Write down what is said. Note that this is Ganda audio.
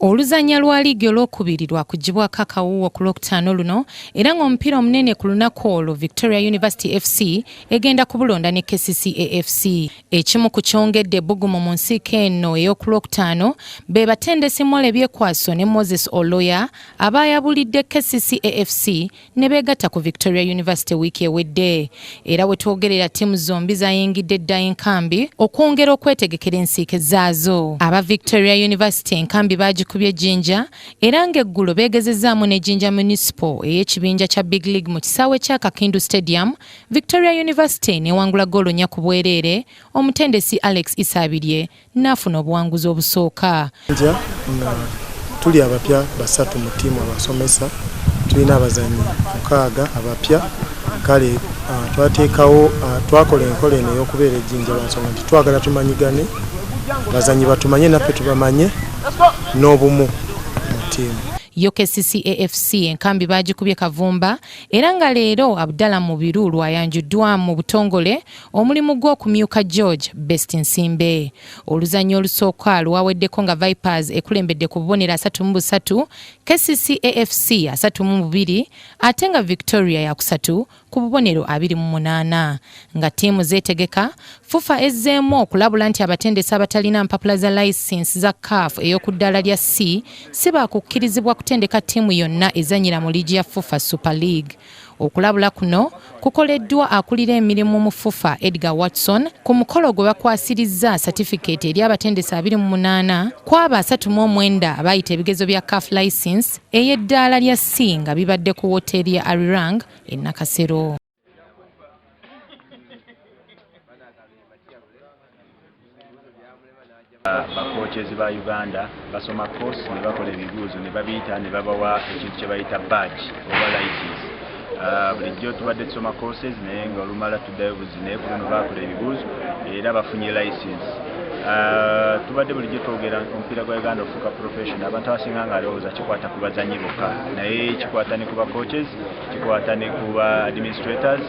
Oluzannya lwa liigi olwokubiri lwakuggyibwako akawuuwo ku Lwokutaano luno era ng'omupiira omunene ku lunaku olwo Victoria University FC egenda kubulonda ne KCCA FC. Ekimu ku kyongedde ebbugumu mu nsiike eno ey'oku Lwokutaano be batendesi Morley Byekwaso ne Moses Oloya abaayabulidde KCCA FC ne beegatta ku Victoria University wiiki ewedde. Era we twogerera ttiimu zombi zayingidde dda enkambi okwongera okwetegekera ensiike zaazo. Aba Victoria University enkambi baagikubye Jinja era ng'eggulo beegezezzaamu ne Jinja Municipal ey'ekibinja kya Big League mu kisaawe kya Kakindu Stadium. Victoria University n'ewangula ggoolo nnya ku bwereere, omutendesi Alex Isabirye n'afuna obuwanguzi obusooka. Jinja nga tuli abapya 3 mu ttiimu abasomesa, tulina abazannyi 6 abapya. Kale twateekawo, twakola enkola eno ey'okubeera ejjinja lwa nsonga nti twagala tumanyigane, abazannyi batumanye naffe tubamanye n'obumu mu ttiimu. Yo KCCA FC enkambi baagikubye Kavumba era nga leero Abdallah Mubiru lwayanjuddwa mu butongole omulimu gw'okumyuka George Best Nsimbe. Oluzannya olusooka lwaweddeko nga Vipers ekulembedde ku bubonero 33, KCCA FC 32, ate nga Victoria yakusatu ku bubonero 28. Nga ttiimu zeetegeka, FUFA ezzeemu okulabula nti abatendesi abatalina mpapula za layisinsi za CAF ey'oku ddaala lya C si baakukkirizibwa kutendeka ttiimu yonna ezannyira mu liigi ya FUFA Super League. Okulabula kuno kukoleddwa akulira emirimu mu FUFA Edgar Watson ku mukolo gwe bakwasirizza satifikeeti eri abatendesi 28 ku abo 39 abaayita ebigezo bya CAF license ey'eddaala lya C nga bibadde ku woteeri ya Arirang e Nakasero. Bakoachezi ba Uganda basoma course ne bakola ebibuuzo ne babiyita ne babawa ekintu kye bayita badge oba license. Bulijjo tubadde tusoma courses naye nga olumala tuddayo buzi, naye ku luno baakola ebibuuzo era bafunye license. Tubadde bulijjo twogera omupiira gwa Uganda ofuuka professional, abantu abasinga nga alowooza kikwata ku bazannyi bokka, naye kikwata ne ku ba coaches, kikwata ne ku ba administrators.